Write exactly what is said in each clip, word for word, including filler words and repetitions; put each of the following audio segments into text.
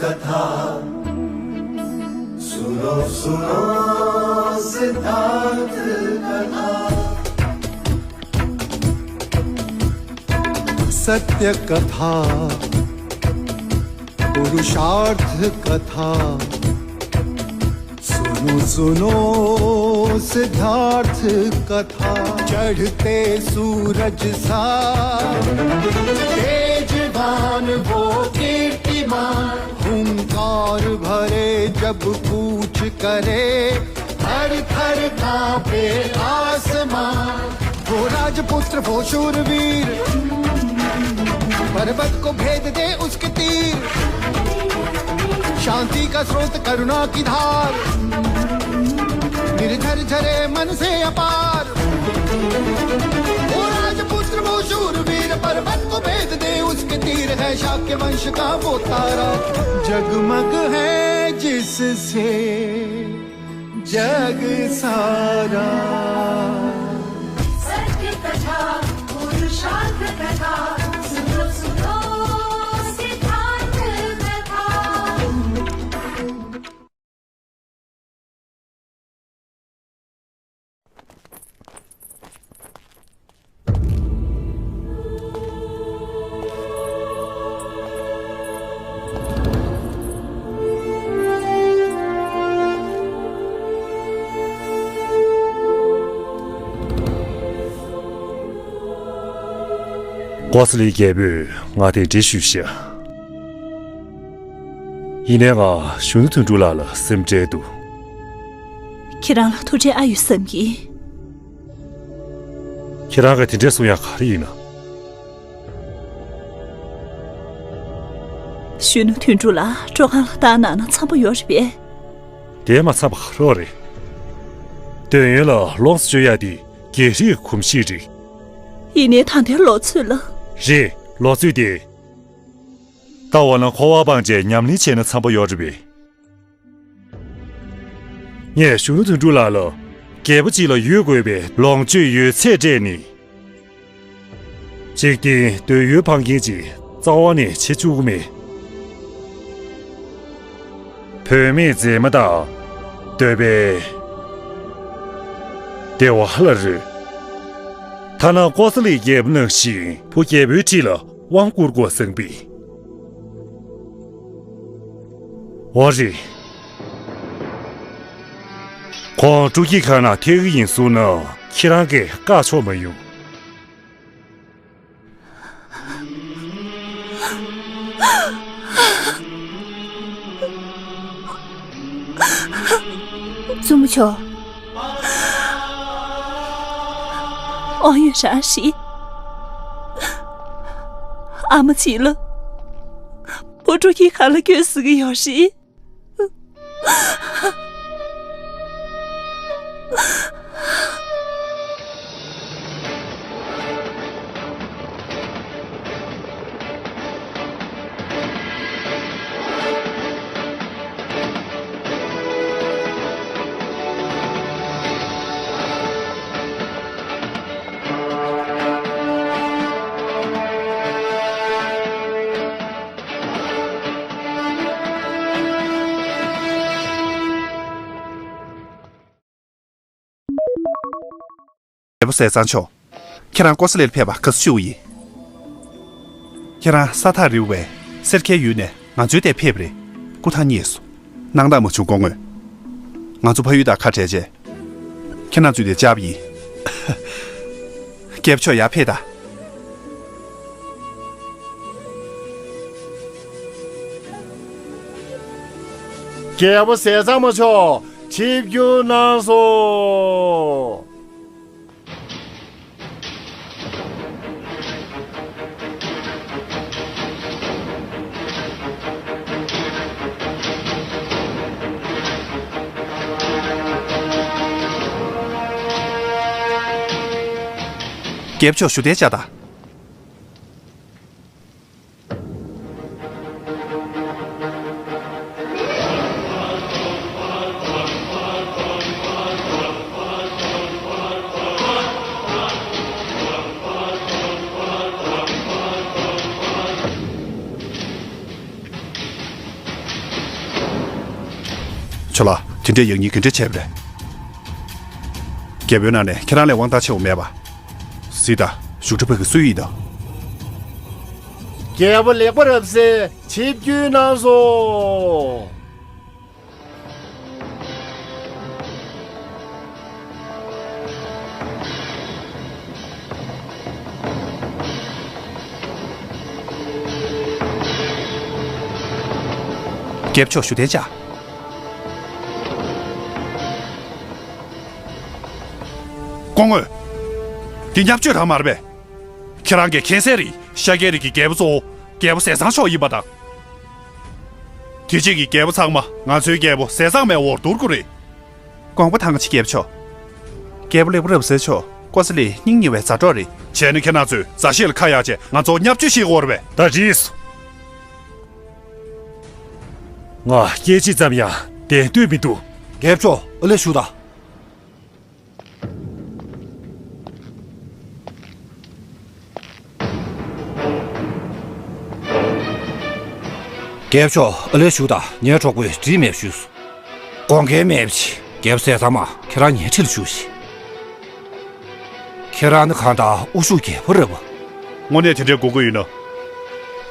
कथा सुनो सुनो सिद्धार्थ कथा। सत्य कथा पुरुषार्थ कथा सुनो सुनो सिद्धार्थ कथा। चढ़ते सूरज सा तेजवान वो कीर्तिमान हुंकार भरे जब कूच करे थर थर कांपे आसमान। वो राजपुत्र वो शूरवीर पर्वत को भेद दे उसके तीर। शांति का स्रोत करुणा की धार निर्झर झरे मन से अपार। वो राजपुत्र वो शूरवीर पर्वत को भेद दे उसके तीर है शाक्य वंश का वो तारा। जगमग है जिससे जग सारा। सत्य कथा पुरुषार्थ कथा सुनो सुनो सिद्धार्थ कथा। ཀོ་ས་ལི་རྒྱལ་པོས་ང་དེ་འདྲ་ཞུས་ཤག་ཡིན་ནའི་ང་གཞོན་ནུ་དོན་གྲུབ་ལགས་ལ་སེམས་ཁྲལ་འདུག་ཁྱེད་རང་ལ་ཐུགས་ཁྲལ་ཨ་ཡོད་བསམ་གྱི། ཁྱེད་རང་གིས་དེ་འདྲ་གསུང་ཡག་ག་རེ་ཡིན་ན། གཞོན་ནུ་དོན་གྲུབ་ལགས་སྤྲོ་ཁང་ལ་བཏང་གནང་ན་འཚམ་པོ་ཡོད་རེད་པས། དེ་མ་འཚམ་པ་ག་རེ་རེད། འདོད་ཡོན་ལ་ལོངས་སུ་སྤྱོད་ཡག་དེ་རྒྱལ་སྲིད་གོམས་གཤིས་རེད། ཡིན་ནའི་ད་ལྟའི་ལོ་ཚོད་ལ། རེད། ལོ་ཚོད་དེ། ད་འོ་ན་འཁོར་བ་སྤངས་བྱས་ཉམས་ལེན་བྱས་ན་འཚམ་པོ་ཡོད་རེད་པས། ངས་གཞོན་ནུ་དོན་གྲུབ་ལགས་ལ་རྒྱལ་པོ་གཅིག་ལ་ཡོད་དགོས་པའི་ལོངས་སྤྱོད་ཡོད་ཚད་སྤྲད་ནས། འཇིག་རྟེན་འདོད་ཡོན་འཕང་མཁན་ཅིག་རྩ་བ་ནས་བྱེད་བཅུག་གི་མེད། བུད་མེད་མཛེས་མ་དང་འདོད་པའི་བདེ་བ་ལ་རོལ། ཐ་ན་ཀོ་ས་ལི་རྒྱལ་པོ་ནང་བཞིན་བུ་རྒྱལ་པོའི་འཁྲིས་ལ་དབང་བསྐུར་དགོས་བསམ་པས། འོ་རེད། ཁོང་སྤྲོ་སྐྱིད་ཁང་ནང་ཐེག་གི་ཡིན་གསུངས་ན་ཁྱེད་རང་གིས་བཀག་ཆོག་མ་ཡོང་། བཙུན་མོ་མཆོག་དབང་ཡོད་རང་རེད། ཨ་མ་གཅིག་ལ་བུ་སྤྲོ་སྐྱིད་ཁང་ལ་སྐྱོད་ཟེར་གྱི་ཡོད་རེད། རྒྱལ་པོ་ཟས་གཙང་མཆོག་ཁྱེད་རང་ཀོ་ས་ལིར་ཕེབས་པ་དགའ་བསུ་ཞུ་གི་ཡིན། ཁྱེད་རང་ས་ཐག་རིང་བས་སེར་ཁའི་ཡུལ་ནས་ང་ཚོའི་ལྟད་ཕེབས་རེད། སྐུ་ཐང་རྙེད་སོང་། སྣང་དག་མ་བྱུང་སྐུ་ངོ། ང་ཚོ་ཕ་ཡུལ་དང་ཁ་བྲལ་རྗེས། ཁྱེད་རང་ཚོའི་ལྟད་བཅར་བ་ཡིན། རྒྱལ་པོ་མཆོག་ཡར་ཕེབས་དང་། རྒྱལ་པོ་ཟས་གཙང་མ་མཆོག་ཆིབས་བསྒྱུར་གནང་སོང་། རྒྱལ་པོ་མཆོག་བཞུགས་གདན་འཇགས་དང་། ཁྱོད་ལ་དེ་འདྲའི་ཡག་ཉེས་ག་འདྲ་བྱས་པ་རེད། རྒྱལ་པོའི་ནང་ནས་ཁྱེད་རང་ལས་དབང་ཐང་ཆེ་བ་མེད་པ། གཟིགས་དང་། བཞུགས་ཁྲི་ཕ་གི་སུ་ཡིན་དང་། རྒྱལ་པོ་ལེགས་པ་རབ་གསལ་ཆིབས་བསྒྱུར་གནང་སོང་། རྒྱལ་པོ་མཆོག་བཞུགས་གདན་འཇགས། སྐུ་ངོ། འདི་བརྙས་བཅོས་རང་མ་རེད་པས། ཁྱེད་རང་གི་མཁྱེན་གསལ་རེད། ཤཱཀྱའི་རིགས་ཀྱི་རྒྱལ་པོ་གཙོ་བོ་རྒྱལ་པོ་ཟས་གཙང་མཆོག་ཡིན་པ་དང་། དེ་རྗེས་ཀྱི་རྒྱལ་པོ་ཚང་མ་ང་ཚོའི་རྒྱལ་པོ་ཟས་གཙང་མའི་འོག་འདུར་དགོས་རེད། དགོངས་པ་དྭངས་ཆེ་རྒྱལ་པོ་མཆོག་རྒྱལ་པོ་ལེགས་པ་རབ་གསལ་མཆོག་ཀོ་ས་ལི་སྙིང་ཉེ་བའི་མཛའ་གྲོགས་རེད། བྱས་ན་ཁྱེད་རང་ཚོས་མཛའ་བཤེས་ལ་ཁ་གཡར་བྱས་ང་ཚོ་བརྙས་བཅོས་བྱེད་དགོས་རེད་པས། ད་རེད། ང་སྐད་ཅིག་ཙམ་ཡང་བདེན་འདོད་མི་འདུག་རྒྱལ་པོ་མཆོག་ཨ་ལས་བཞུགས་དང་། རྒྱལ་པོ་མཆོག་ཨ་ལས་བཞུགས་དང་། ངའི་གྲོགས་པོས་འགྲིག་མེད་ཞུས་སོང་། དགོངས་འགལ་མེད་པ་ཞིག་རྒྱལ་པོ་ཟས་གཙང་མ། ཁྱེད་རང་ཉལ་ཁྲི་ལ་བཞུགས་ཤིག་ཁྱེད་རང་ནི་གང་ལྟར་དབུ་བཞུགས་རྒྱལ་པོ་རེད་པ། དངོས་གནས་དེ་འདྲའི་དགོས་མཁོ་ཡོད་ན།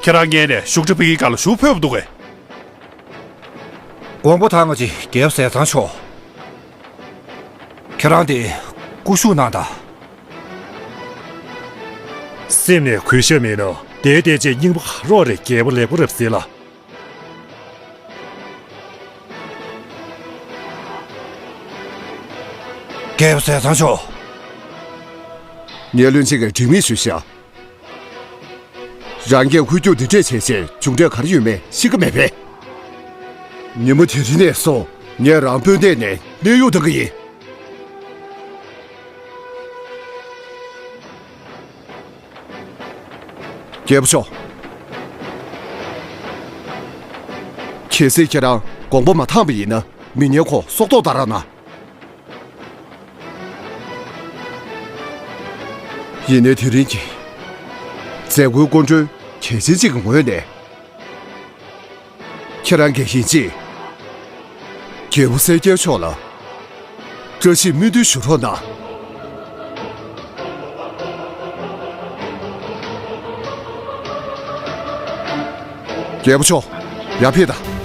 ཁྱེད་རང་སྔོན་ནས་བཞུགས་ཁྲི་ཕ་གིའི་སྒང་ལ་བཞུགས་ཕོད་པ་འདུག་གས། དགོངས་པ་དྭངས་ཆེ་རྒྱལ་པོ་ཟས་གཙང་མཆོག་ཁྱེད་རང་དེ་སྐུ་བཞུགས་གནང་དང་། སེམས་ནས་གུས་ཞབས་མེད་ན་བསྡད་བསྡད་བྱས་རྙིང་པ་ག་རོགས་རེད། རྒྱལ་པོ་ལེགས་པ་རབ་གསལ་ལགས། རྒྱལ་པོ་ཟས་གཙང་མཆོག་ངས་བློན་ཆེན་གྱི་འགྲིག་མིན་ཞུས་ཤག་རང་གིས་ཧུད་སྐྱོར་འདི་འདྲས་བྱས་བྱས་མཇུག་འབྲས་ག་རེ་ཡོད་མེད་ཤེས་ཀྱི་མེད་པས། ཉིན་མོ་དེ་རིང་ནས་བཟུང་ངས་རང་དཔོན་འདེམས་ནས་གནས་དབྱུང་གཏང་གི་ཡིན། རྒྱལ་པོ་མཆོག་གལ་སྲིད་ཁྱེད་རང་དགོངས་པ་མ་དྭངས་པ་ཡིན་ན། མི་ངན་ཁོ་སྲོག་ཐོག་གཏང་རོགས་གནང་། ཡིན་ནའི་དེ་རིང་གི་མཛད་སྒོའི་སྐུ་མགྲོན་གལ་ཆེན་གཅིག་གི་ངོས་ནས། ཁྱེད་རང་གིས་ཡིན་གཅིག་རྒྱལ་པོ་གསལ་རྒྱལ་མཆོག་ལ་བཀྲ་ཤིས་སྨོན་འདུན་ཞུ་རོགས་གནང་། རྒྱལ་པོ་མཆོག་ཡར་ཕེབས་དང་།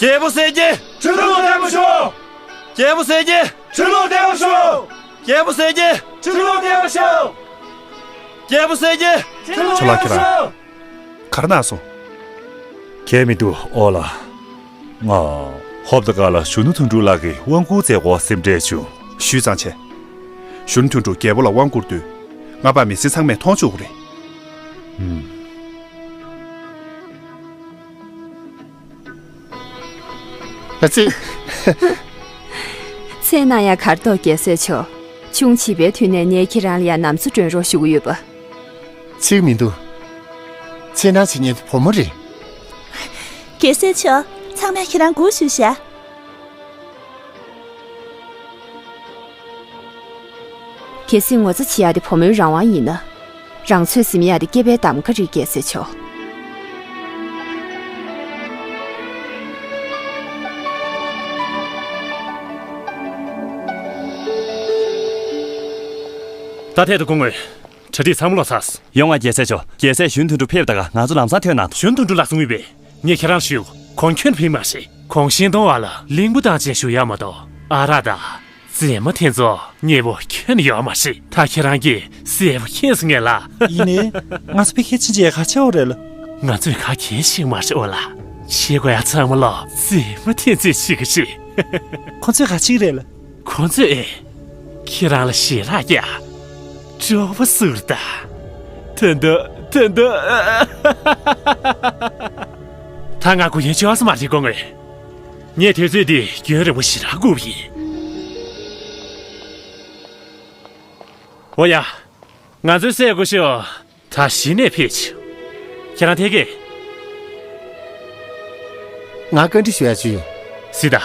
རྒྱལ་པོ་གསལ་རྒྱལ། ཁྲི་ལོ་བརྟན་པོ་ཤོག་རྒྱལ་པོ་གསལ་རྒྱལ། ཁྲི་ལོ་བརྟན་པོ་ཤོག་རྒྱལ་པོ་གསལ་རྒྱལ། ཁྲི་ལོ་བརྟན་པོ་ཤོག་རྒྱལ་པོ་གསལ་རྒྱལ། ཁྲི་ལོ་ཁྱོད་ལ་བརྟན་པོ་ཁྱེད་རང་ཤོག་ག་རེ་གནང་སོང་། གལ་མི་འདུག་ཨོ་ལ། ང་ཧོབ་ཏེ་ག་ལ་གཞོན་ནུ་དོན་གྲུབ་ལགས་ཀྱིས་དབང་བསྐུར་མཛད་སྐོར་སེམས་ཁྲལ་བྱུང་། ཞུས་ཙང་བྱས། གཞོན་ནུ་དོན་གྲུབ་རྒྱལ་པོ་ལ་དབང་བསྐུར་དུས། ང་པ་མི་སེར་ཚང་མས་མཐོང་བཅུག་གི་རེད། ཨུམ། ཨ་ཙི། མཚན་གནང་ཡ་གར་ཐོག་རྒྱལ་སྲས་མཆོག་ཆུང་བྱིས་པའི་དུས་ནས་ངས་ཁྱེད་རང་ལ་ཡ་ནམ་འཚོ་སྒྲོན་རོགས་ཞུ་གི་ཡོད་པ། ཚིག་མི་འདུག་མཚན་གནང་བྱེད་མཁན་བུ་མོ་རེད། རྒྱལ་སྲས་མཆོག་ཚང་མས་ཁྱེད་རང་སྒུག་བཞུགས་ཤག་གལ་སྲིད་ངོ་ཚ་བྱེད་ཡ་དེ་བུ་མོའི་རང་དབང་ཡིན་ན། རང་ཚོད་ཟིན་ཡ་དེ་སྐྱེས་པའི་གདམ་ག་རེད། རྒྱལ་སྲས་མཆོག་ད་ཐད་དུ་སྐུ་ངོ། གྲ་སྒྲིག་ཚང་མ་ལོག་ཚར། ཡོང་ང་རྒྱལ་སྲས་མཆོག་རྒྱལ་སྲས་ཞུན་དོན་གྲུབ་ཕེབས་དང་ང་ཚོ་ལམ་སང་ཐོན་གནང་དང་། ཞུན་དོན་གྲུབ་ལགས་གསུང་ཡོད་པས། ངས་ཁྱེད་རང་ཞུ། ཁོང་ཁྱོན་ཕིག་མ་ཤེས། ཁོང་ཤིང་སྡོང་བ་ལ་གླིང་བུ་དང་ཅན་ཞུ་ཡ་མ་གཏོགས་ཨ་རག་དང་རྫས་མ་དེ་ཚོ་མཉེས་པོ་ཁྱོན་ཡོད་མ་ཤེས། ད་ཁྱེད་རང་གིས་གསལ་པོ་མཁྱེན་སོང་ངས་ལ། ཡིན་ནའི། ང་ཚོ་ཕལ་ཆེར་ཕྱིན་ཆད་ག་བྱེད་འོ་རེད་ལ། ང་ཚོས་ག་གལ་ཞིག་མ་ཤེས་འོ་ལ། བྱེད་དགོས་ཡ་ཚང་མ་ལོ་རྫས་མ་དེ་ཚོས་བྱེད་གི་རེད། ཁོ་ཚོས་ག་བྱེད་གི་རེད་ལ། ཁོ་ཚོས་ཨེ། ཁྱེད་རང་ལ་ཞལ་ལག་རྒྱག་སྤྲོ་པོ་བཟོ་གི་རེད་ད། དོན་དུ་དོན་དུ། ད་ང་སྒུག་མཁན་ཅོག་ཙེ་མ་རེད་སྐུ་ངོ། ངས་དུས་ཚོད་འདི་རྒྱུན་རིང་པོ་ཞེ་དྲག་སྒུག་པ་ཡིན། འོ་ཡ། ང་ཚོའི་སྲས་སྐུ་ཞབས། ད་གཞི་ནས་ཕེབས་བྱུང་། ཁྱེད་རང་ཐད་ཀས། ང་བཀའ་འདྲི་ཞུ་ཡ་ཅིག་ཡོད། སི་ད།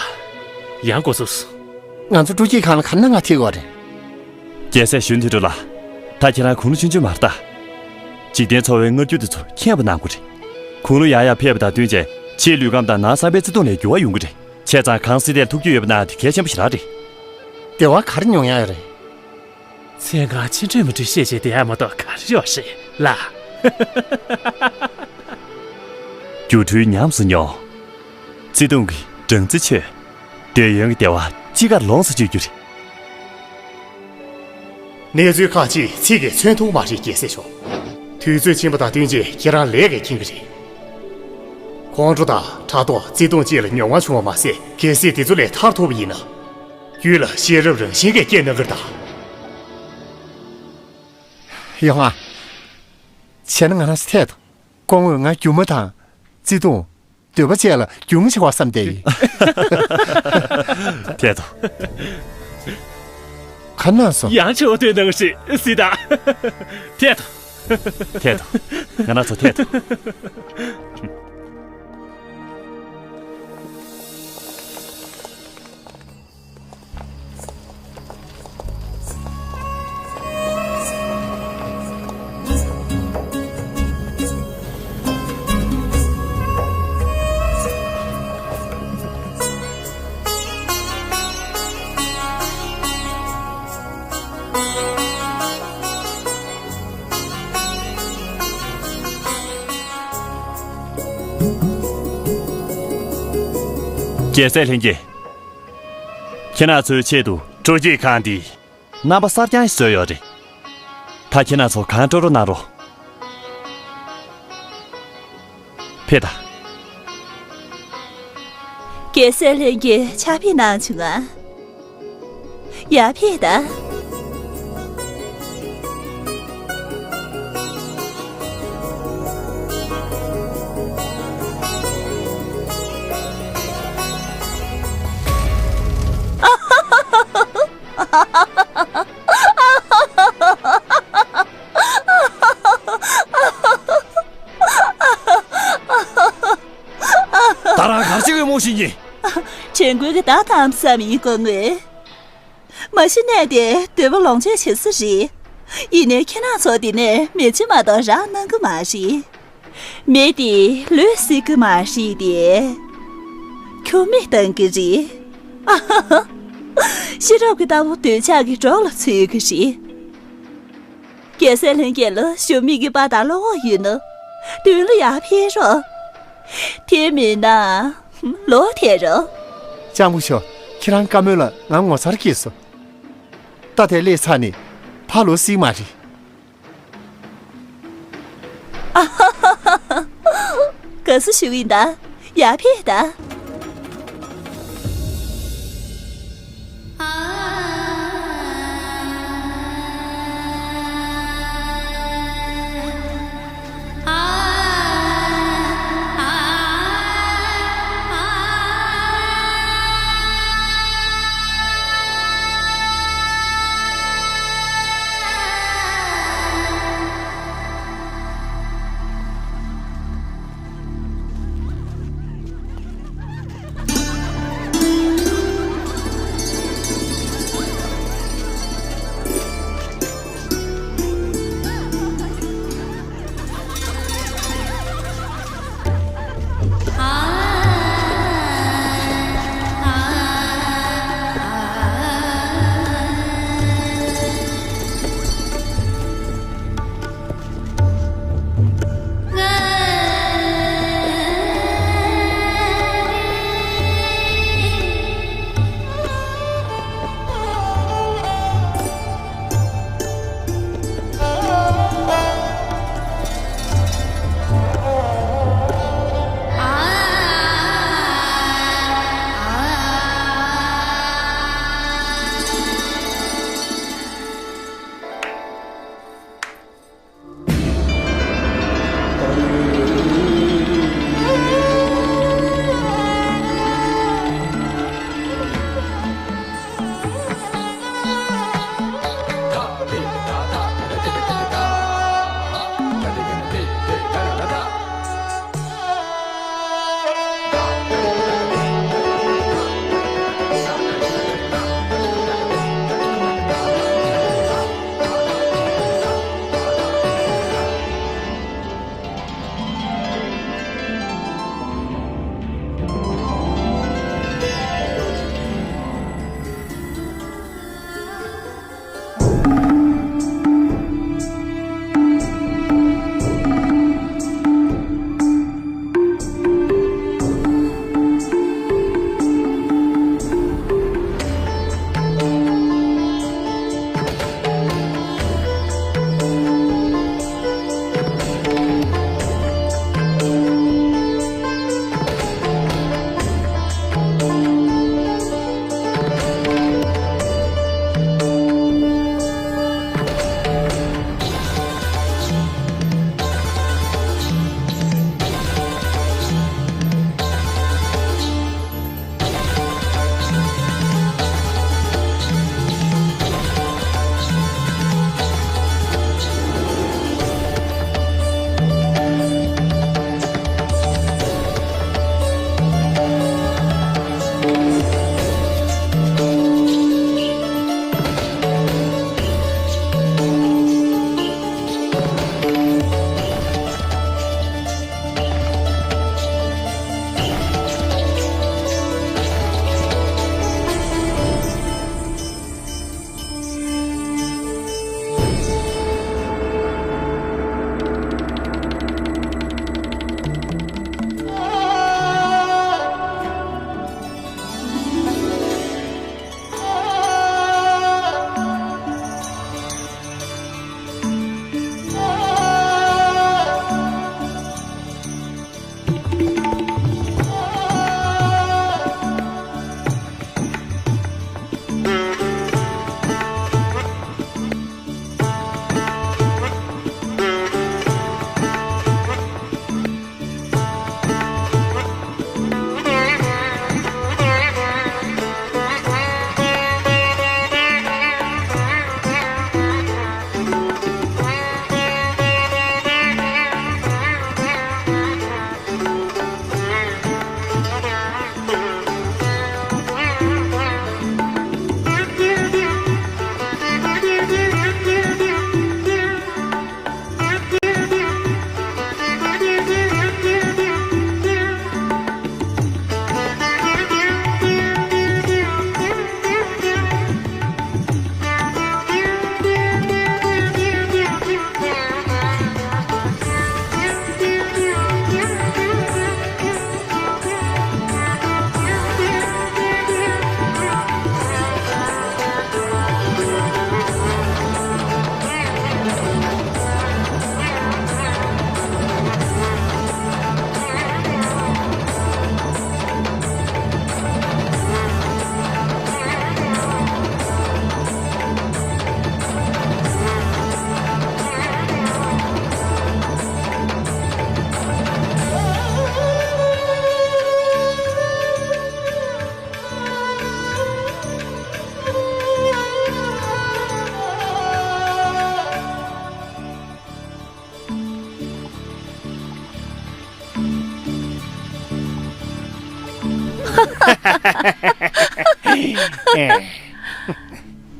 ཡང་འགོ་ཚུགས་སོང་། ང་ཚོ་སྤྲོ་སྐྱིད་ཁང་ལ་ག་ན་ང་ཐེག་གོ་རེད། རྒྱལ་སྲས་ཞུན་དུས་འགྲོ་ལ། ད་ཁྱེད་རང་དགུང་ལོ་ཆུང་ཆུང་མ་རེད་ད། འཇིག་རྟེན་འཚོ་བའི་མངར་སྐྱུར་དེ་ཚོ་མཁྱེན་པ་གནང་དགོས་རེད། དགུང་ལོ་ཡར་ཡར་ཕེབས་པ་དང་བསྟུན་བྱས་ཕྱིའི་ལུས་ཁམས་དང་ནང་བསམ་པའི་བརྩེ་དུང་ལ་འགྱུར་བ་ཡོང་གི་རེད། བྱས་ཙང་གང་སྲིད་དེར་ཐུགས་རྒྱུས་ཡོད་པ་ན་དེ་གལ་ཆེན་པོ་ཞེ་དྲག་རེད། བདེ་བ་ག་རེ་མྱོང་ཡ་ཡོད་རེད། མཚན་གང་ཕྱིན་འགྲོས་མི་འགྲོས་ཤེས་བྱས་བསྡད་ཡ་མ་གཏོགས་ག་རེ་ཡོད་རེད་ལ། སྒྱུ་འཕྲུལ་ཉམས་སུ་མྱོང་། བརྩེ་དུང་གི་སྦྲང་རྩི་ཆོད། འདོད་ཡོན་གྱི་བདེ་བ་ཅི་དགར་ལོངས་སུ་སྤྱོད་རྒྱུ་རེད། གནས་ཚུལ་ཁག་ཅིག་ཚིག་གིས་མཚོན་ཐུབ་མ་རེད་རྒྱལ་སྲས་མཆོག་དུས་ཚོད་ཕྱིན་པ་དང་བསྟུན་བྱས་ཁྱེད་རང་ལས་ཀས་མཁྱེན་གྱི་རེད། ཁོང་ཁྲོ་དང་ཕྲག་དོག་བརྩེ་དུང་བཅས་ལ་མྱོང་བ་བྱུང་བ་མ་ཟད་གལ་སྲིད་དེ་ཚོ་ལས་ཐར་ཐུབ་པ་ཡིན་ན། རྒྱུད་ལ་ཤེས་རབ་རང་བཞིན་གྱིས་སྐྱེ་གནང་གི་རེད་ད། ཡོང་ང་། བྱས་ན་ང་རང་ཚོ་ཐད་དང་། སྐུ་ངོས་ང་སྒྱུ་མ་དང་། བརྩེ་དུང་། འདོད་པ་བཅས་ལ་སྒྱུ་མ་བྱེད་པ་བསམ་བསྡད་ཡིན། ཐད་དང་། ག་ན་སོང་། ཡང་ཆེ་བ་སྟོན་གནང་ཞིག་སི་ད། ཐད་དང་། ཐད་དང་། ང་རང་ཚོ་ཐད་དང་། རྒྱལ་སྲས་ལྷན་རྒྱས། ཁྱེད་རང་ཚོའི་ཆེད་དུ་སྤྲོ་སྐྱིད་ཁང་འདི་རྣམ་པ་གསར་རྐྱང་ཞིག་བཟོས་ཡོད་རེད། ད་ཁྱེད་རང་ཚོ་གང་སྤྲོ་སྤྲོ་གནང་རོགས། ཕེབས་དང་། རྒྱལ་སྲས་ལྷན་རྒྱས་ཕྱག་ཕེབས་གནང་བྱུང་ང་། ཡར་ཕེབས་དང་། ད་རང་ག་རེ་བྱེད་ཀྱི་ཡོད་མོ་ཞིག་ཡིན། དྲན་སྐུལ་གྱི་བརྡ་བཏང་བསམ་ཡིན་དགོས་ངོས། མ་གཞི་གནས་དེ་འདོད་པ་ལོངས་སྤྱོད་བྱེད་ས་རེད། ཡིན་ནའི་ཁྱེད་རང་ཚོ་འདི་ནས་མེ་ལྕེ་མ་གཏོགས་རག་གནང་གི་མ་རེད། མེ་དེ་ལུས་བསྲེག་གི་མ་རེད་དེ། ཁྱུར་མིད་གཏོང་གི་རེད། ཤེས་རབ་ཀྱི་རྟ་ཕོ་འདོད་ཆགས་ཀྱི་སྒྲོག་ལ་ཚུད་ཀྱི་རེད། རྒྱལ་སྲས་ལྷན་རྒྱས་ལ་ཞབས་མིག་གི་པར་དང་བློ་འོག་ཡོད་ན། མདུན་ལ་ཡར་ཕེབས་རོགས། དེ་མིན་ན། ལོག་ཐལ་རོགས། ལྕམ་སྐུ་ཞབས། ཁྱེད་རང་བཀའ་མོལ་ལ་ང་ངོ་མཚར་སྐྱེས་སོང་། རྟ་དེ་སླེབས་ཚར་ནས་ཕར་ལོག་སྲིད་མ་རེད། དགའ་བསུ་ཞུ་གི་ཡིན་ད། ཡར་ཕེབས་ད།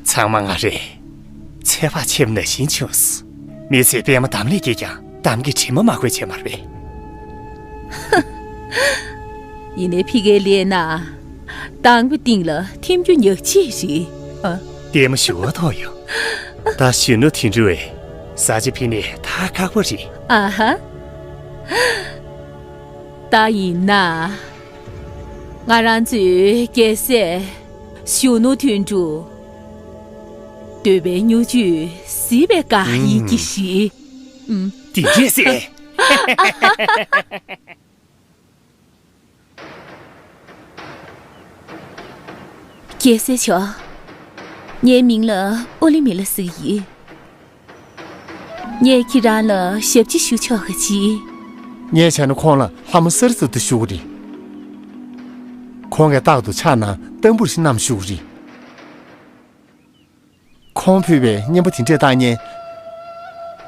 ཚང་མ་ང་རེད། ཚོད་དཔག་ཆེ་བ་ནང་བཞིན་བྱུང་སོང་། མི་ཚེ་པད་མ་འདམ་ལས་སྐྱེས་ཀྱང་འདམ་གྱི་དྲི་མ་མ་གོས་བྱས་མ་རེད་པས། ཡིན་ནའི་ཕ་གིར་སླེབས་ན། དང་པོ་སྟེང་ལ་ཐིམ་རྒྱུ་ཉག་གཅིག་རེད། ཨ། ལྟད་མོ་ཞེ་པོ་མཐོང་ཡོང་། ད་གཞོན་ནུ་དོན་གྲུབ་བས་ཟ་ཆ་ཕུད་ནས་ད་ཁག་པོ་རེད། ཨ་ཧ། ད་ཡིན་ན། ང་རང་ཚོའི་རྒྱལ་སྲས་གཞོན་ནུ་དོན་གྲུབ། འདོད་པའི་མྱུར་མཆོད་གཟིགས་པའི་དགའ་ཡིད་ཀྱི་ཞིག་ཨུམ། དེ་འདྲས་ཟེར། རྒྱལ་སྲས་མཆོག་ངའི་མིང་ལ་ཨོ་ལི་མི་ལ་ཟེར་གྱི་ཡིན། ངས་ཁྱེད་རང་ལ་ཞབས་ཕྱི་ཞུ་ཆོག་ག་ཅི། ངས་བྱས་ན་ཁོང་ལ་ལྷ་མོ་གསར་ཙམ་དུ་ཞུ་གི་རེད། ཁོང་གིས་རྟག་ཏུ་ཕྱག་ནང་ཏམ་བུར་ཞིག་བསྣམས་བཞུགས་ཀྱི་རེད། ཁོང་ཕུད་པའི་སྙན་པོ་དེ་འདྲས་བཏང་མཁན།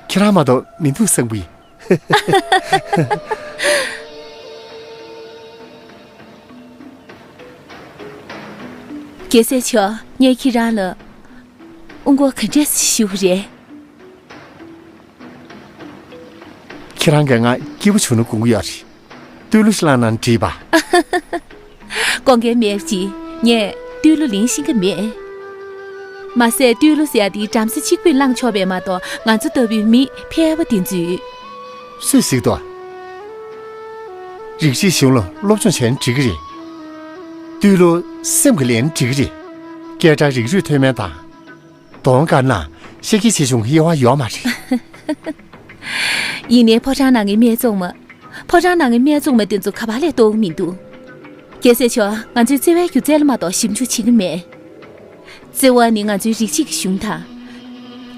ཁྱེད་རང་མ་གཏོགས་མི་འདུག་བསམ་གི། རྒྱལ་སྲས་མཆོག་ངས་ཁྱེད་རང་ལ་དབུ་སྐོར་ག་འདྲས་ཞུ་གི་རེད། ཁྱེད་རང་གིས་ང་སྐྱིད་པོ་བྱུང་ན་དགོངས་ཀྱི་ཡོད་རེད། བསྟོད་གླུ་ཞིག་བླངས་ན་འགྲིག་པ། དགོངས་འགལ་མེད་ཅིང་ངས་བསྟོད་གླུ་ལེན་ཤེས་ཀྱི་མེད། མ་ཟད་བསྟོད་གླུ་ཟེར་ཡ་དེ་བྲམ་ཟེ་གཅིག་པུས་བླངས་ཆོག་པས་མ་གཏོགས་ང་ཚོ་ལྟ་བུའི་མི་ཕལ་པ་དེ་ཚོས། སུས་གཟིགས་འདུག་རིགས་གཅིག་གཞུང་ལ་སློབ་སྦྱོང་བྱས་ན་འགྲིག་གི་རེད། བསྟོད་གླུ་སེམས་ཀྱིས་ལེན་ན་འགྲིག་གི་རེད། སྐད་གྲགས་རིགས་རུས་མཐོ་དམན་དང་། གདོང་དཀར་ན་ཤེས་ཀྱི་ཆེ་ཆུང་དབྱེ་བ་ཡོད་མ་རེད། ཡིན་ནའི་ཕོ་བྲང་ནང་གི་སྨད་འཚོང་མ། ཕོ་བྲང་ནང་གི་སྨད་འཚོང་མ་དེ་ཚོ་ག་པར་ལས་གཏོགས་མི་འདུག་རྒྱལ་སྲས་མཆོག་ང་ཚོའི་བརྩེ་བའི་སྒྱུ་རྩལ་ལ་མ་གཏོགས་ཞིབ་འཇུག་བྱེད་ཀྱི་མེད། བརྩེ་བ་ནི་ང་ཚོའི་རིགས་གཅིག་གི་གཞུང་དང་།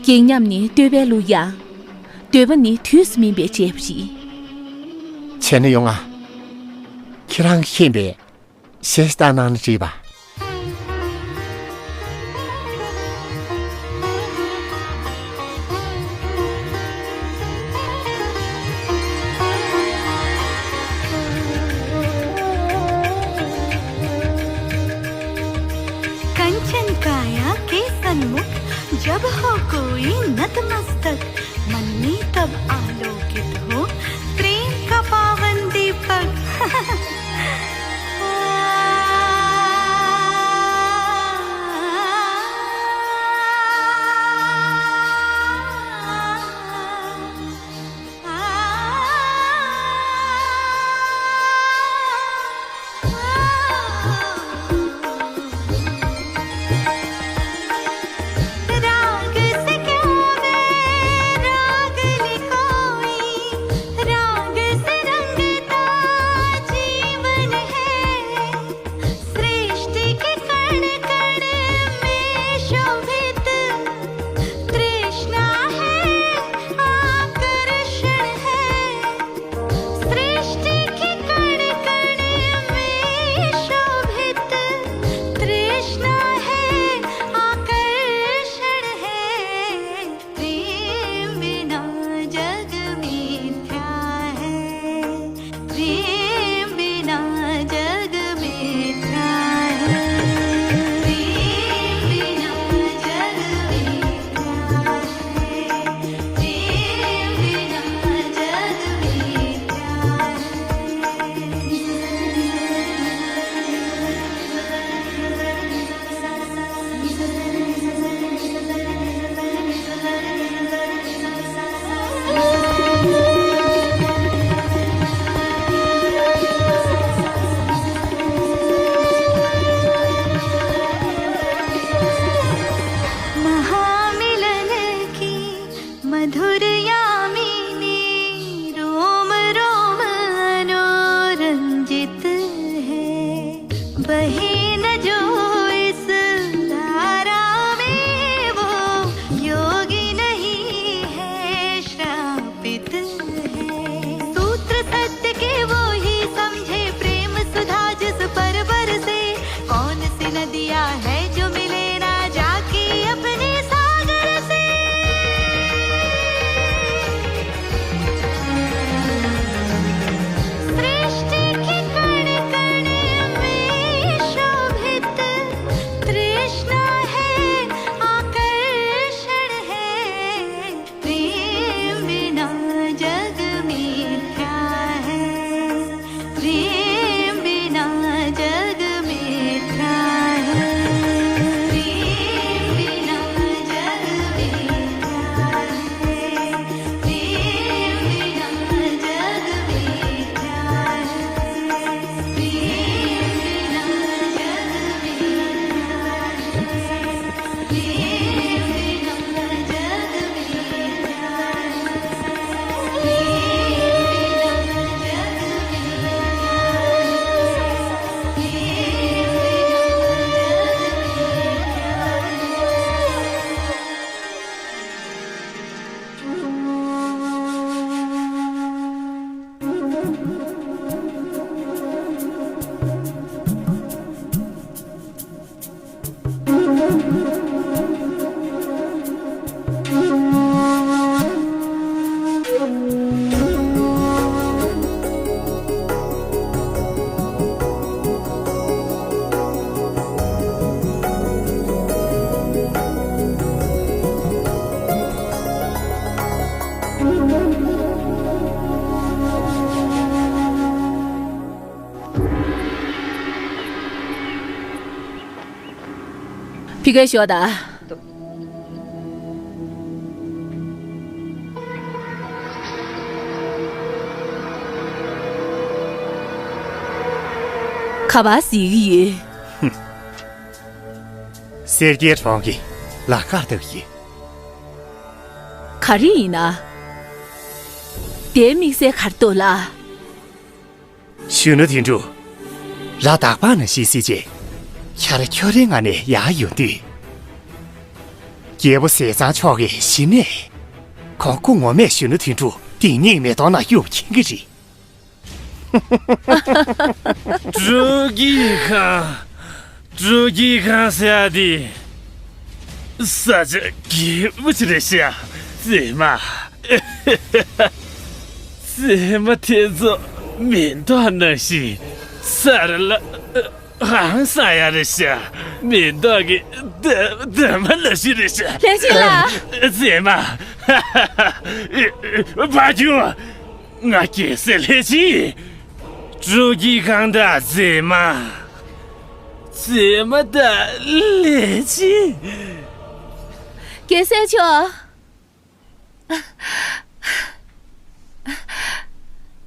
སྐྱེ་ཉམས་ནི་བསྟོད་པའི་གླུ་དབྱངས། འདོད་པ་ནི་དུས་སུ་སྨིན་པའི་འབྲས་བུ་རེད། བྱས་ན་ཡོང་ང་། ཁྱེད་རང་གིས་མཁྱེན་པའི་གཞས་ཤིག་བཏང་གནང་ན་འགྲིག་པ། कंचन काया केसन मुख, जब हो कोई नतमस्तक, मन में तब आलोकित हो प्रेम का पावन दीपक। राग से क्या मैं राग लिखोई, राग से रंगता जीवन है। सृष्टि के कण कण में शोभित तृष्णा है, आकर्षण है। सृष्टि के कण कण में शोभित तृष्णा है, आकर्षण है। प्रेम बिना जग मिथ्या है, प्रेम बिना जग मिथ्या है, प्रेम बिना जग मिथ्या है। महामिलन की मधुर यामिनी रोम रोम मनोरंजित है। बहे न जो इस धारा में, वो योगी नहीं है, श्रापित है। सूत्र सत्य के वो ही समझे, प्रेम सुधा जिस पर बरसे। कौन सी नदियाँ है जो मिले ना जाके अपने सागर से। सृष्टि के कण कण में ཅི་གས་ཤོག་ད། ག་པར་གཟིགས་ཀྱི་ཡོད། སེར་སྐྱའི་གྲོང་གི་ལམ་ཁར་བསྡད་ཡོད། ག་རེ་ཡིན་ན། དེའི་དམིགས་བསལ་ག་རེ་འདུག་ལགས། གཞོན་ནུ་དོན་གྲུབ། ར་དྭགས་པ་ནང་བཞིན་སྲིད་ཅེས། ཁྱེད་རང་ཁྱོད་རའི་ངང་ནས་ཡར་ཡོང་དུས། རྒྱལ་པོ་ཟས་གཙང་མཆོག་གིས་གཞི་ནས། ཁོང་སྐུ་ངོ་མས་གཞོན་ནུ་དོན་གྲུབ་སྡིག་ཉེས་མེ་དོང་ནང་གཡུགས་མཁྱེན་གྱི་རེད། སྤྲོ་སྐྱིད་ཁང་། སྤྲོ་སྐྱིད་ཁང་ཟེར་ཡ་དེ། ས་ཆ་སྐྱིད་པོ་ཅིག་རེད་ཤག་མཛེས་མ། མཛེས་མ་དེ་ཚོ་མེ་ཏོག་ནང་བཞིན་ས་ར་ལ་ཧང་སང་ཡ་རེད་ཤག་མེ་ཏོག་གི་འདབ་མ་ནང་བཞིན་རེད་ཤག་ལྷས་བྱིན་ལགས། མཛེས་མ། ཕ་ཁྱུང་། ང་རྒྱལ་སྲས་ལྷས་བྱིན། སྤྲོ་སྐྱིད་ཁང་དང་མཛེས་མ། མཛེས་མ་དང་ལྷས་བྱིན། རྒྱལ་སྲས་མཆོག་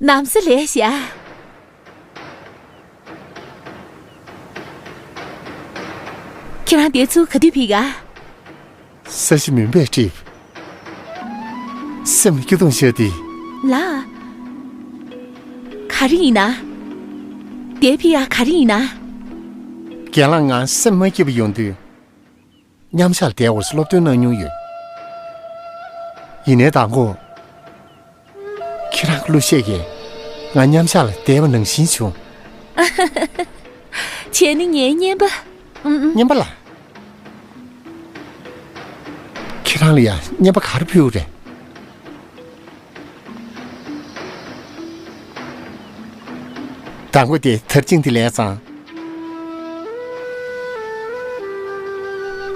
ནམ་ཟླ་ལེགས་ཤག་ཁྱེད་རང་འདིར་ཚུར་ག་དུས་ཕེབས་ག་ས་གཞི་མུན་པས་བསྒྲིབས། སེམས་ལ་སྐྱོ་གདུང་ཤར་ཏེ། ལགས། ག་རེ་ཡིན་ན། འདིར་ཕེབས་ཡ་ག་རེ་ཡིན་ན། རྒན་ལགས་ང་སེམས་མ་སྐྱིད་པ་ཡོང་དུས། མཉམ་ཞག་ལ་བསྡད་དགོས་སློབ་སྟོན་གནང་མྱོང་ཡོད། ཡིན་ནའི་དང་པོ། ཁྱེད་རང་གི་གླུ་གཞས་ཀྱིས་ང་མཉམ་ཞག་ལ་བསྡད་པ་ནང་བཞིན་བྱུང་། བྱས་ན་ངའི་རྔན་པ། ཨུམ་ཨུམ། རྔན་པ་ལ། ཁྱེད་རང་ལ་ཡང་རྔན་པ་ག་རེ་ཕུལ་དགོས་རེད། དང་པོ་དེ་དར་ཅིང་དེ་ལེན་ཙང་།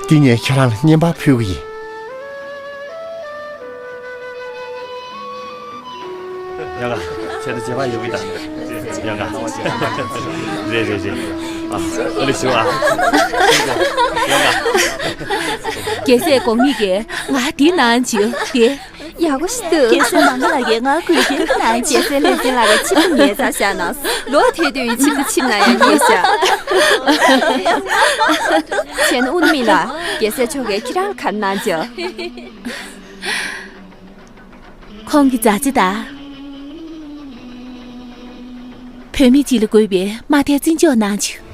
འདི་ངས་ཁྱེད་རང་ལ་རྔན་པ་ཕུལ་གྱི་ཡིན། ཡ་ག་ཁྱེད་ཚོ་རྗེས་མ་ཡོང་གི་ད། ཡ་ག་རེད་རེད་རེད། ཨ་ཨ་ལེ་ཞུ་ཨ། ཡ་ག་རྒྱལ་སྲས་གོང་མ་གིས་ང་འདི་གནང་བྱུང་སྟེ། ཡག་པོ་ཞིག་འདུག་རྒྱལ་སྲས་མང་པོ་ལགས་ཀྱིས་ང་དགོས་འདུན་གནང་བྱས། རྒྱལ་སྲས་ལྷས་བྱིན་ལགས་ཀྱིས་ཆེད་དུ་ངའི་རྩར་བཞག་གནང་སོང་། ལོག་ཐལ་དུས་ཆེད་དུ་ཁྱིམ་ནང་ཡང་ཉལ་བཞག་བྱས་ན་ཨུ་ནུ་མི་ལགས། རྒྱལ་སྲས་མཆོག་གིས་ཁྱེད་རང་ལ་ག་རེ་གནང་བྱུང་། ཁོང་གི་མཛའ་བརྩེ་དང་། བུད་མེད་ཅིག་ལ་དགོས་པའི་དམའ་མཐའི་བརྩི་འཇོག་གནང་བྱུང་།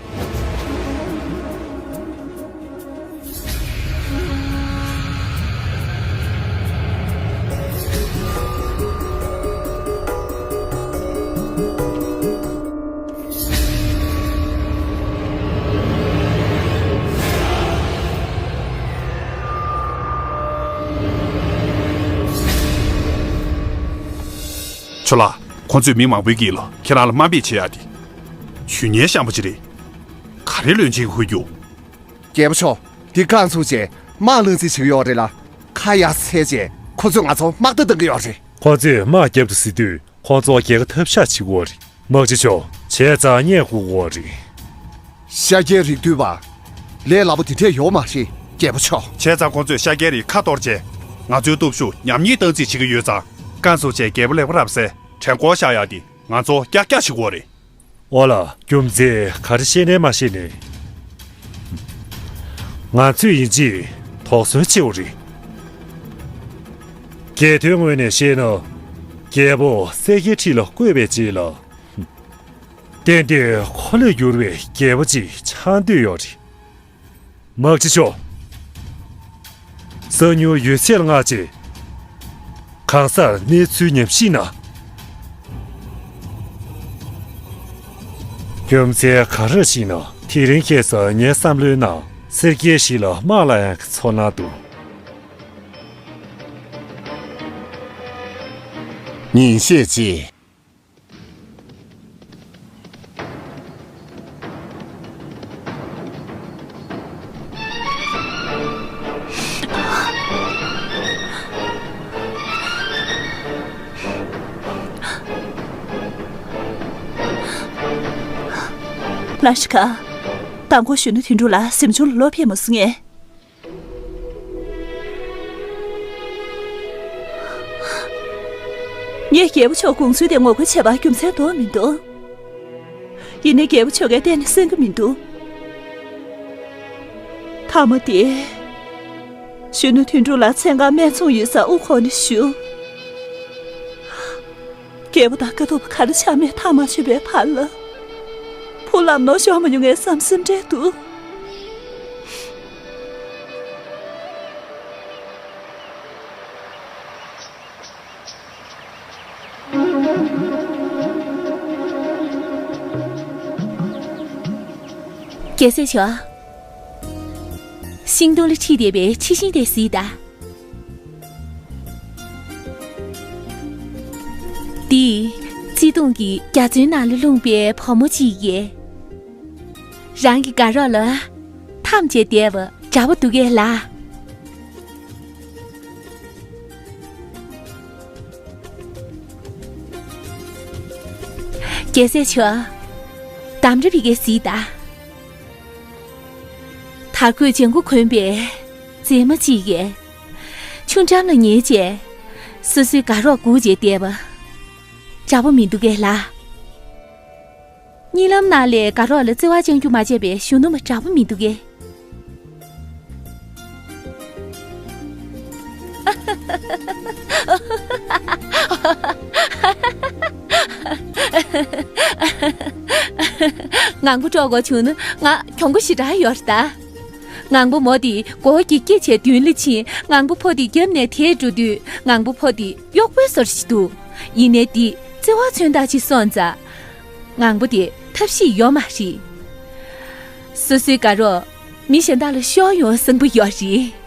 ཁྱོད་ལ། ཁོང་ཚོས་མི་མང་པོའི་དཀྱིལ་ལ་ཁྱེད་རང་ལ་དམའ་འབེབས་བྱེད་ཡ་དེ། ཇུས་ངན་ཤན་པ་ཅིག་རེད། ག་རེ་བློན་ཆེན་གྱིས་ཧུར་རྒྱུག་རྒྱལ་པོ་མཆོག་འདི་རྐང་བཙུགས་བྱས་དམག་བསླངས་རྩིས་བྱེད་ཀྱི་ཡོད་རེད་ལ། ཁ་ཡར་འཚལ་བྱས་ཁོ་ཚོས་ང་ཚོར་དམག་བརྡ་བཏང་གི་ཡོད་རེད། ཁོ་ཚོས་དམག་རྒྱབ་ཏུ་ཟེར་དུས་ཁོ་ཚོ་རྒྱལ་ཁ་ཐབས་ཤག་བྱེད་ཀྱི་ཡོད་རེད། དམག་སྤྱི་མཆོག་བྱས་ཙང་བརྙས་དགོས་ཀྱི་ཡོད་རེད། ཤཱཀྱའི་རིགས་འདུས་པ། ལས་སླ་པོ་དེ་འདྲས་ཡོད་མ་རེད། རྒྱལ་པོ་མཆོག་བྱས་ཙང་ཁོ་ཚོས་ཤཱཀྱའི་རིགས་ཁ་གཏོར་བྱས། ང་ཚོའི་སྟོབས་ཤུགས་ཉམས་ཉེས་བཏང་རྩིས་བྱེད་ཀྱི་ཡོད་ཙང་། རྐང་བཙུགས་བྱས་རྒྱལ་པོ་ལེགས་པར་བསད། བྲན་སྐོར་བཞག་ཡག་དེ་ང་ཚོ་ཀྱག་ཀྱག་བྱེད་ཀྱི་ཡོད་རེད། ཨོ་ལ། རྒྱུ་མཚན་ག་རེ་བཤད་ནའི་མ་བཤད་ནའི། ང་ཚོས་ཡིན་གཅིག་དོགས་ཟོན་བྱེད་དགོས་རེད། རྒྱལ་དོན་ངོས་ནས་བཤད་ན། རྒྱལ་པོ་སེར་སྐྱའི་འཁྲིས་ལ་བསྐོས་པའི་རྗེས་ལ། གཏན་གཏན་ཁོ་ལས་འགྱུར་བའི་རྒྱལ་པོ་ཅིག་ཆགས་འདོད་ཡོད་རེད། དམག་སྤྱི་མཆོག་གསང་མྱུལ་ཡོད་ཚད་ལ་མངགས་བྱས། གང་སར་གནས་ཚུལ་ཉམས་ཞིབ་གནང་། རྒྱུ་མཚན་ག་རེ་ཞིག་ན། དེ་རིང་ཁ་སང་ངའི་བསམ་བློའི་ནང་སེར་སྐྱའི་ཞིག་ལ་དམག་ལ་ཡང་ཚོར་སྣང་འདུག་ཉིན་ཤས་རྗེས། ལ་ཤི་ཀ། དང་པོ་གཞོན་ནུ་དོན་གྲུབ་ལ་གཟིམ་ཆུང་ལ་ལོག་ཕེབས་མ་སོང་ངས། ངས་རྒྱལ་པོ་མཆོག་དགོངས་ཚུལ་དེ་ངོ་རྒོལ་བྱས་པ་རྒྱུ་མཚན་དོགས་མི་འདུག་ཡིན་ནའི་རྒྱལ་པོ་མཆོག་གིས་གཏན་ནས་གསན་གྱི་མི་འདུག་མཐའ་མ་དེ། གཞོན་ནུ་དོན་གྲུབ་ལགས་མཚན་གང་སྨད་འཚོང་ཡོད་སར་དབུ་འཁོར་ནས་བཞུགས། རྒྱལ་པོ་དང་དཀའ་ཐུབ་ག་རེ་ཆགས་མེད་ཐག་མ་ཆོད་པའི་བར་ལ། བུ་ལམ་ནོར་ཤོར་མ་མྱོང་ངས་བསམ་སེམས་འདྲེས་འདུག་རྒྱལ་སྲས་མཆོག་ཤིང་སྡོང་ལ་འཁྲིད་བསྡད་པའི་འཁྲི་ཤིང་དེ་གཟིགས་དང་། འདི། བརྩེ་དུང་གི་རྒྱ་མཚོའི་ནང་ལ་ལྷུང་པའི་བུ་མོ་གཅིག་ཡིན། རང་གི་དགའ་རོགས་ལ་འཐམ་བྱས་བསྡད་པ་འདྲ་པོ་འདུག་གས་ལགས། རྒྱལ་སྲས་མཆོག་དམ་དྲག་པའི་གེ་སྲིད་ད། དར་གོས་ལྗང་གུ་གོན་པའི་མཛེས་མ་གཅིག་གིས། ཆུ་འགྲམ་ལ་ཉལ་བྱས། སོ་སོའི་དགའ་རོགས་སྒུག་བྱས་བསྡད་པ། འདྲ་པོ་མི་འདུག་གས་ལགས། གཉིད་ལམ་ནང་ལས་དགའ་རོགས་ལ་བརྩེ་བ་བཅངས་རྒྱུ་མ་བྱས་པའི་གཞོན་ནུ་མ་འདྲ་པོ་མི་འདུག་གས། ངང་པོ་དཀྲོག་དགོས་བྱུང་ན་ང་གྱོང་པོ་ཞེ་དྲག་ཡོད་རེད་ད། ངང་པོ་མོ་དེ་མགོ་བོ་སྒྱིད་སྒྱིད་བྱས་མདུན་ལ་ཕྱིན། ངང་པོ་ཕོ་དེ་རྒྱབ་ནས་དེད་འགྲོ་དུས་ངང་པོ་ཕོ་དེ་གཡོག་པོའི་བཟོ་འདྲ་ཞིག་འདུག་ཡིན་ནའི་དེ་བརྩེ་བ་མཚོན་རྟགས་ཅིག་སོང་ཙང་། ངང་པོ་དེ་ཐབས་ཤེས་ཡོད་མ་རེད། སོ་སོའི་དགའ་རོགས་མི་གཞན་དག་ལ་ཤོར་ཡོང་བསམ་པ་ཡོད་རེད།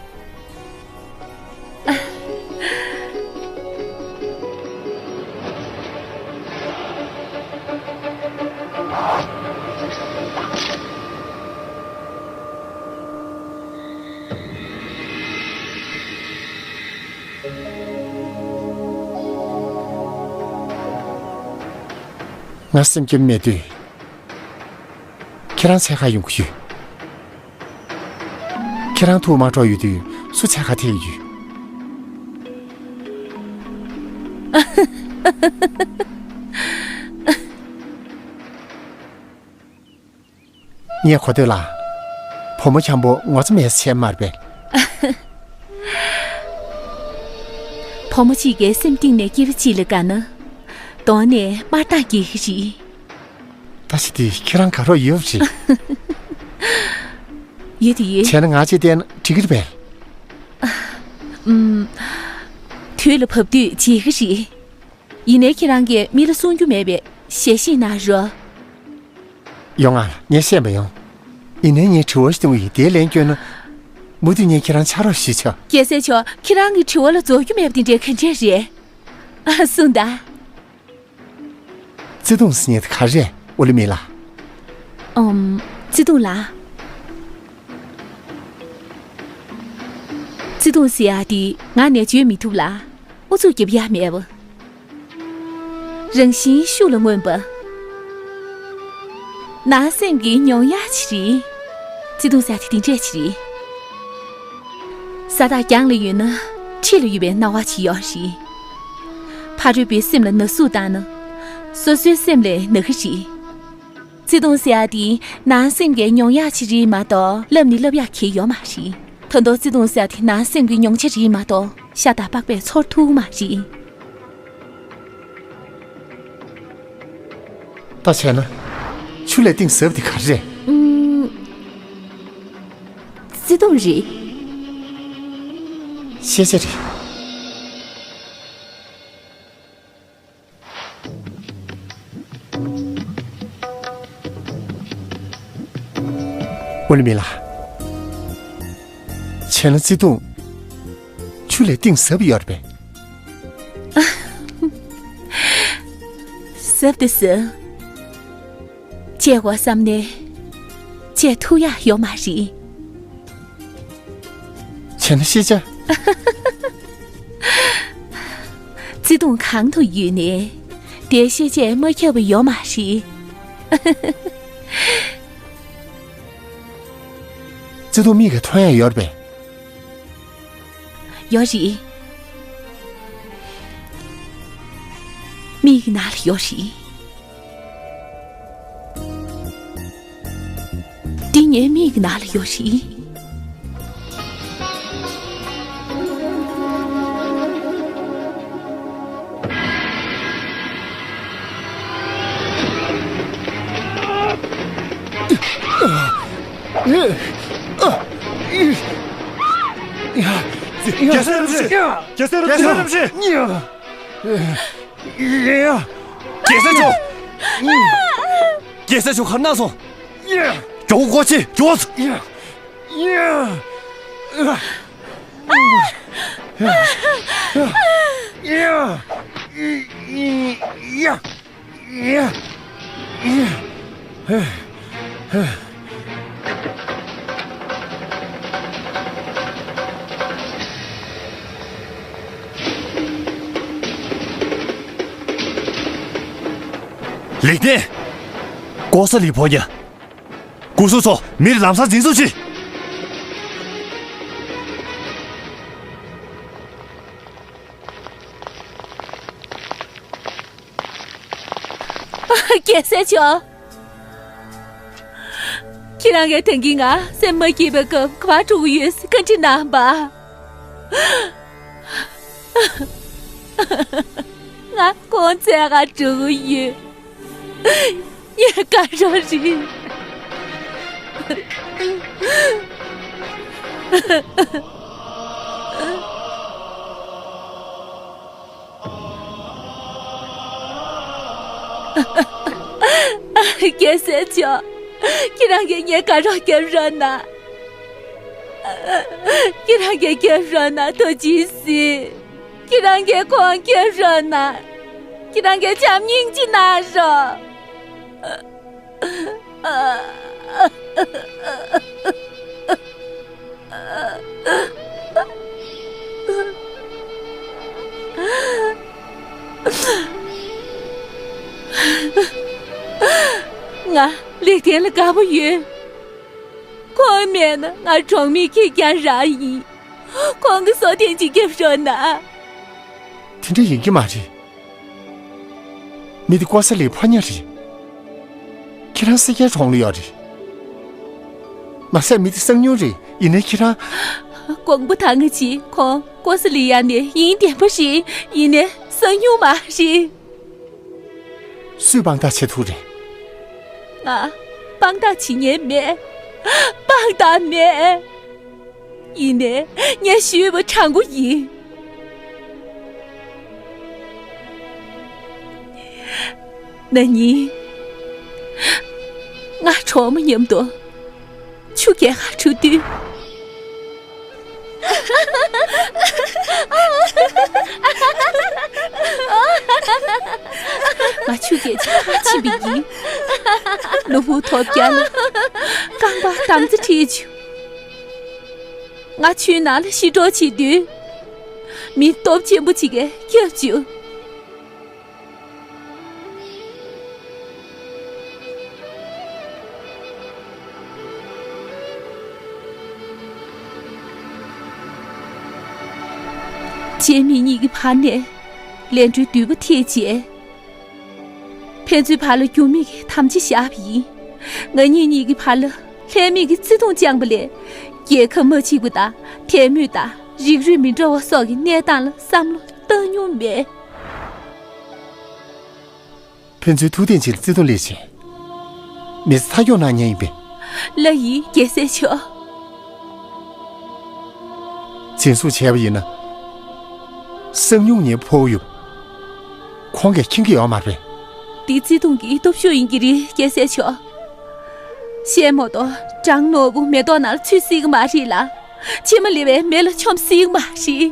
ང་སེམས་ཁམས་མེད་དུས། ཁྱེད་རང་འཚོལ་ག་ཡོང་གི་ཡོད། ཁྱེད་རང་ཐུག་མ་འགྲོ་ཡོད་དུས་སུ་འཚོལ་ག་ཐེག་ཡོད། ངས་གོ་ཐོས་ལ། བུ་མོ་འཁྱམ་པོ་ངོ་ཚ་མེད་བྱས་མ་རེད་པས། བུ་མོ་གཅིག་གིས་སེམས་གཏིང་ནས་སྐྱེས་པ་གཅིག་ལ་དགའ་ན། གདོང་ནས་དམར་མདངས་རྒྱས་ཀྱི་རེད། ད་ཅི་དེ་ཁྱེད་རང་དགའ་རོགས་ཡོད་པ་རེད། ཡོད་དེ་ཡོད། བྱས་ན་ང་ཅིག་བསྟན་ན་འགྲིག་གི་རེད་པས། ཨུམ། དུས་ལ་བབ་དུས་བརྗེད་ཀྱི་རེད། ཡིན་ནའི་ཁྱེད་རང་གིས་མི་ལ་གསུང་རྒྱུ་མེད་པས་ཞལ་བཞེས་གནང་རོགས། ཡོང་ང་། ངས་བཤད་པ་ཡོང་། ཡིན་ནའི་ངས་དྲི་བ་ཞིག་གཏོང་གི་ཡིན། དེའི་ལན་བསྐྱོན་ན། མུ་མཐུད་ངས་ཁྱེད་རང་ཕྱག་རོགས་ཞུས་ཆོག་རྒྱལ་སྲས་མཆོག་ཁྱེད་རང་གི་དྲི་བ་ལ་རྫོགས་རྒྱུ་མེད་པ་དེ་འདྲའི་ག་འདྲས་རེད། ཨ། གསུངས་དང་། བརྩེ་དུང་ཟེར་མཁན་དེ་ག་རེ་རེད། ཨོ་ལི་མི་ལ། ཨོམ། བརྩེ་དུང་ལ། བརྩེ་དུང་ཟེར་ཡག་དེ་ངག་ནས་བརྗོད་མི་ཐུབ་ལ། ཨུ་ཚུགས་རྒྱབ་ཡག་མེད་པ། རང་བཞིན་ཤུགས་ལ་མངོན་པ། ནང་སེམས་ཀྱི་མྱོང་ཡག་ཅིག་རེད། བརྩེ་དུང་ཟེར་ཡག་དེ་དེ་འདྲས་ཅིག་རེད། ས་ཐག་རྒྱང་ལ་ཡོད་ན་འཁྲིས་ལ་ཡོད་པའི་སྣང་བ་ཅིག་ཡོད་རེད། ཕ་རོལ་པོའི་སེམས་ལ་ན་ཟུག་བཏང་ན། སོ་སོའི་སེམས་ལ་ན་གི་རེད། བརྩེ་དུང་ཟེར་ཡག་དེ་ནང་སེམས་ཀྱི་མྱོང་ཡག་ཅིག་རེད་མ་གཏོགས་ལབ་ནི་ལབ་ཡག་གི་ཡོད་མ་རེད། ད་དུང་བརྩེ་དུང་ཟེར་ཡག་དེ་ནང་སེམས་ཀྱི་མྱོང་བྱ་རེད་མ་གཏོགས་ཤ་དང་པགས་པས་ཚོར་ཐུབ་མ་རེད། ད་བྱས་ན། ཆུ་ལས་གཏིང་ཟབ་དེ་ག་རེ་རེད། ཨུམ། བརྩེ་དུང་རེད། ཤེས་བྱ་རེད། ཨོ་ལི་མི་ལ། བྱས་ན་བརྩེ་དུང་། ཆུ་ལས་གཏིང་ཟབ་ཡོད་རེད་པས། ཟབ་དེ་ཟབ། བྱེད་དགོས་བསམ་ནས། བྱེད་ཐུབ་ཡག་ཡོད་མ་རེད། བྱས་ན་ཤེས་བྱ། བརྩེ་དུང་གང་དུ་ཡོད་ནས། དེའི་ཤེས་བྱས་མ་ཁྱབ་པ་ཡོད་མ་རེད། བརྩེ་དུང་མིག་གིས་མཐོང་ཡག་ཡོད་རེད་པས། ཡོད་རེད། ནང་ལ་ཡོད་རེད། འདི་ངའི་མིག་གི་ནང་ལ་ཡོད་རེད། རྒྱལ་སྲས་རིན་པོ་ཆེ། རྒྱལ་སྲས་རིན་པོ་ཆེ། རྒྱལ་སྲས་རིན་པོ་ཆེ། རྒྱལ་སྲས་མཆོག་རྒྱལ་སྲས་མཆོག་ག་རེ་གནང་སོང་། མགྱོགས་པོ་སྒོ་ཕྱེ། མགྱོགས་པོ། ལེགས་ལྡན། ཀོ་ས་ལི་ཕོ་ཉ། སྐུ་གཟུགས་ཚོ་མིར་ལམ་སང་འཛིན་བཟུང་བྱེད། རྒྱལ་སྲས་མཆོག་ཁྱེད་རང་གིས་ད་གིན་ང་སེམས་མ་སྐྱིད་པའི་སྐབས་ག་པར་འགྲོ་གི་ཡོད་ཟེར་བཀའ་འདྲི་གནང་བ། ང་ཁོང་བཙལ་ག་འགྲོ་གི་ཡོད། ངས་དགའ་རབ་རེད། རྒྱལ་སྲས་མཆོག་ཁྱེད་རང་གིས་ངའི་དགའ་རོགས་རྒྱབ་རོགས་གནང་། ཁྱེད་རང་གིས་རྒྱབ་རོགས་གནང་། ཐུགས་རྗེ་གཟིགས། ཁྱེད་རང་གིས་ཁོང་རྒྱབ་རོགས་གནང་། ཁྱེད་རང་གིས་བྱམས་སྙིང་རྗེ་གནང་རོགས། ང་ལེགས་ལྡན་ལ་དགའ་པོ་ཡོད། ཁོང་མེད་ན་ང་གྲོང་མི་ཁེར་རྐྱང་རང་ཡིན། ཁོང་གི་སྲོག་ཐེངས་གཅིག་རྒྱབ་རོགས་གནང་། དེ་འདྲ་ཡིན་གྱི་མ་རེད། མི་དེ་ཀོ་ས་ལིའི་ཕོ་ཉ་རེད། ཁྱེད་རང་སེར་སྐྱའི་གྲོང་ལ་ཡོད་རེད། མ་ཟད་མི་དེ་གསང་ཉུལ་རེད། ཡིན་ནའི་ཁྱེད་རང་། དགོངས་པ་དག་ངེས་བྱེད། ཁོང་ཀོ་ས་ལི་ཡ་ནས་ཡིན་བདེན་པ་རེད། ཡིན་ནའི་གསང་ཉུལ་མ་རེད། སུས་དཔང་རྟགས་བྱེད་ཐུབ་རེད། ང་དཔང་རྟགས་བྱེད་མཁན་མེད། དཔང་རྟགས་མེད། ཡིན་ནའི་ངས་ཞུས་པ་དྲང་པོ་ཡིན། ན་ནིང་ང་གྲོགས་མོ་མཉམ་དུ་ཆུ་རྐྱལ་གར་འགྲོ་དུས། ང་ཆུ་རྐྱལ་ཆེ་ཁ་ཕྱིན་པ་ཡིན། ནོར་བུ་ཐོབ་རྒྱ་ལ་རྐང་པ་དམ་རྩེ་ཁྲིད་བྱུང་། ང་ཆུའི་ནང་ལ་ཤི་གྲོགས་བྱེད་དུས། མི་སྟོབས་ཆེན་པོ་ཅིག་གིས་སྐྱབས་བཅོལ། རྗེས་མི་གཉིས་ཀྱི་བར་ནས་ལས་འཕྲོའི་མདུད་པ་ཐེབས་རྗེས། ཕན་ཚུན་བར་ལ་འགྱུར་མེད་ཀྱི་དམ་བཅའ་བཞག་པ་ཡིན། ང་གཉིས་གཉིས་ཀྱི་བར་ལ་ལྷད་མེད་ཀྱི་བརྩེ་དུང་བཅངས་པ་ལས། རྒྱལ་ཁབ་མ་གཅིག་པ་དང་དད་མོས་དང་རིགས་རུས་མི་འདྲ་བ་སོགས་ཀྱི་གནས་སྟངས་ལ་བསམ་བློ་བཏང་མྱོང་མེད། ཕན་ཚུན་ཐུག་ཐེངས་གཅིག་ལ་བརྩེ་དུང་སླེབས་བྱས། མི་ཚེ་མཐའ་འཁྱོངས་གནང་མཁན་ཡིན་པས། ལགས་ཡིན། རྒྱལ་སྲས་མཆོག་འཛིན་བཟུང་བྱས་པ་ཡིན་ན། གསང་མྱུལ་ངའི་ཕོ་བོ་ཡུམ། ཁོང་གིས་མཁྱེན་གྱི་ཡོད་མ་རེད་པས། འདི་བརྩེ་དུང་གི་སྟོབས་ཤུགས་ཡིན་གྱི་རེད། རྒྱལ་སྲས་མཆོག་བཤད་མ་གཏོགས་སྦྲང་ནོར་བུ་མེ་ཏོག་ནང་ལ་ཚུད་སྲིད་ཀྱི་མ་རེད་ལ། ཕྱེ་མ་ལེབ་པའི་མེ་ལ་མཆོངས་སྲིད་ཀྱི་མ་རེད།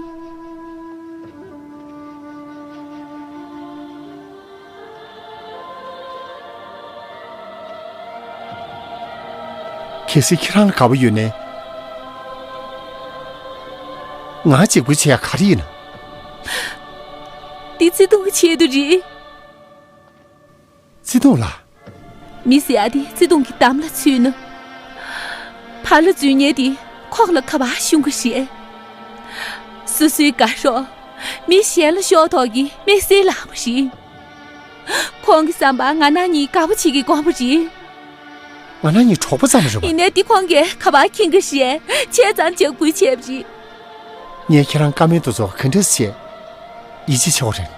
གལ་སྲིད་ཁྱེད་རང་ལ་དགའ་པོ་ཡོད་ན། ང་གཅིག་པུ་བྱེད་ཡ་ག་རེ་ཡིན་ན། འདི་བརྩེ་དུང་གི་ཆེད་དུ་རེད། བརྩེ་དུང་ལ། མི་ཟེར་ཡ་དེ་བརྩེ་དུང་གི་འདམ་ལ་ཚུད་ན། ཕར་ལ་འཛུལ་མཁན་དེ་ཁོག་ལ་ག་པར་ཤོང་གི་རེད། སོ་སོའི་དགའ་རོགས་མི་གཞན་ལ་ཤོར་དོགས་ཀྱི་དམིགས་བསལ་ལག་པ་རེད། ཁོང་གི་བསམ་པར་ང་རང་གཉིས་དགའ་པོ་བྱེད་ཀྱི་དགོངས་པ་རེད། ང་རང་གཉིས་གྲོགས་པོ་ཙམ་རེད་པ། ཡིན་ནའི་འདི་ཁོང་གིས་ག་པར་མཁྱེན་གྱི་རེད། བྱས་ཙང་འཇབ་རྒོལ་བྱས་པ་རེད། ངས་ཁྱེད་རང་བཀའ་མོལ་དེ་ཚོ་ག་འདྲ་བྱས། ཡིད་ཆེས་ཆེ་བ་རེད།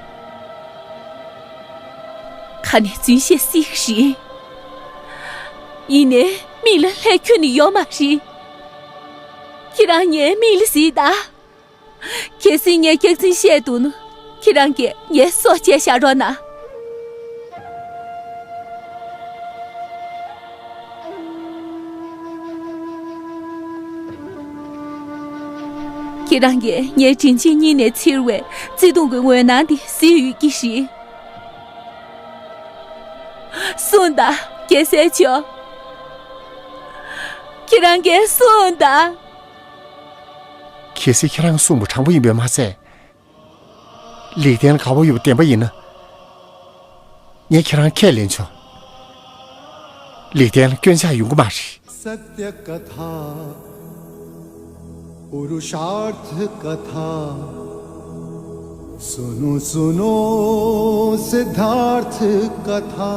ཁ་ནས་རྫུན་བཤད་སྲིད་ཀྱི་རེད། ཡིན་ནའི་མིག་ལ་ལྷད་ཁྱོན་ནས་ཡོད་མ་རེད། ཁྱེད་རང་ངའི་མིག་ལ་གཟིགས་དང་། གལ་སྲིད་ངས་སྐྱག་རྫུན་བཤད་འདུག་ན། ཁྱེད་རང་གིས་ངའི་སྲོག་བཅད་བཞག་རོགས་གནང་། ཁྱེད་རང་གིས་ངའི་དྲིན་ཆེན་སྙིང་ནས་འཚེར་བའི་བརྩེ་དུང་གི་འོད་སྣང་འདི་གཟིགས་ཡོད་ཀྱི་རེད། གསུངས་དང་། རྒྱལ་སྲས་མཆོག། ཁྱེད་རང་གིས་གསུངས་དང་། གལ་སྲིད་ཁྱེད་རང་གསུངས་པ་དྲང་པོ་ཡིན་པས་མ་ཚད། ལེགས་ལྡན་ལ་དགའ་བོ་ཡོད་པ་བདེན་པ་ཡིན་ན། ངས་ཁྱེད་རང་ཁས་ལེན་ཆོག། ལེགས་ལྡན་ལ་སྐྱོན་ཆག་ཡོང་གི་མ་རེད། सत्य कथा पुरुषार्थ कथा सुनो सुनो सिद्धार्थ कथा